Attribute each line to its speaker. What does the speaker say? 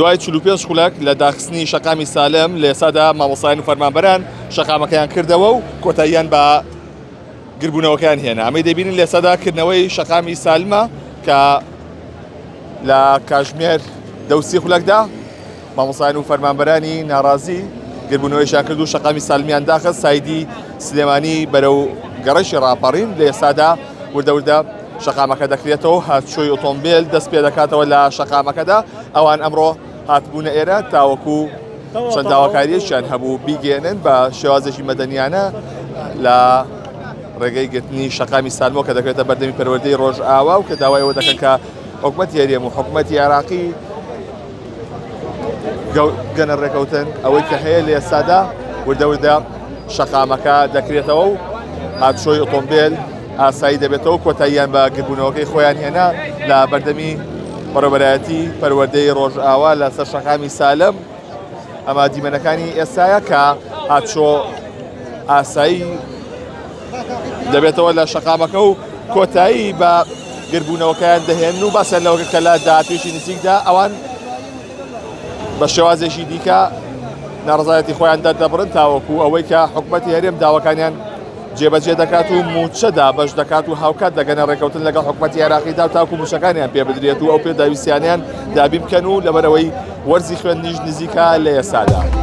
Speaker 1: دوای 45 خولەک لە داخستنی شەقامی سالم لە ئێستادا مامۆستایان و فەرمانبەران شەقامەکەیان کردەوە و کۆتاییان بە گربوونەوەکەیان هێنا. ئەمەی دەبینین لە ئێستادا کردنەوەی شەقامی سالمە کە لە کاژمێر دەوسی خولەکدا مامۆستایان و فەرمانبەرانی ناڕازی گربوونەوەیشیان کرد و شەقامی سالمیان داخست سایدی سلێمانی بەرەو گەڕەکی ڕاپەڕین لە ئێستادا وردە وردە شەقامەکە دەکرێتەوە هاتچۆی ئۆتۆمبیل دەست پێ دەکاتەوە لە شەقامەکەدا ئەوان ئەمڕۆ هاتبوونە ئێرە تاوەکو چەند داواکاریەکیان هەبوو بیگەێنن بە شێوازێکی مەدەنیانە لە ڕێگەی گرتنی شەقامی سالمۆ کە دەکرێتە بەردەمی پەروەردەی ڕۆژئاوا و کە داوای ئەوە دەکەن کە حکومەتی هەرێم و حکومەتی عێراقی گەنە ڕێکەوتن ئەوەی کە هەیە لە ئێستادا وردە وردە شەقامەکە دەکرێتەوە و هاتشۆی ئۆتۆمبیل ئاسایی دەبێتەوە کۆتاییان بە گربوونەوەکەی خۆیان هێنا لە بەردەمی بەڕێوەبەرایەتی پەروەردەی ڕۆژئاوا لەسەر شەقامی سالم ئەمە دیمەنەکانی ئێستاە کە هاتشۆ ئاسایی دەبێتەوە لە شەقامەکە و کۆتایی بە گربوونەوەکەیان دەهێن و باسیان لەوە کە لە داهاتوێکی نزیکدا ئەوان بە شێوازێکی دیکە ناڕزایەتی خۆیان دەردەبڕن تاوەکو ئەوەی کە حکوومەتی هەرێم داواکانیان جێبەجێ دەکات و مووچە دابەش دەکات و هاوکات دەگەنە ڕێکەوتن لەگەڵ حکوومەتی عێراقیدا و تاکو مووچەکانیان پێ بدرێت و ئەو پێداویستیانیان دابین بکەن و لەبەرەوەی وەرزی خوێندنیش نزیکە لە ئێستادا.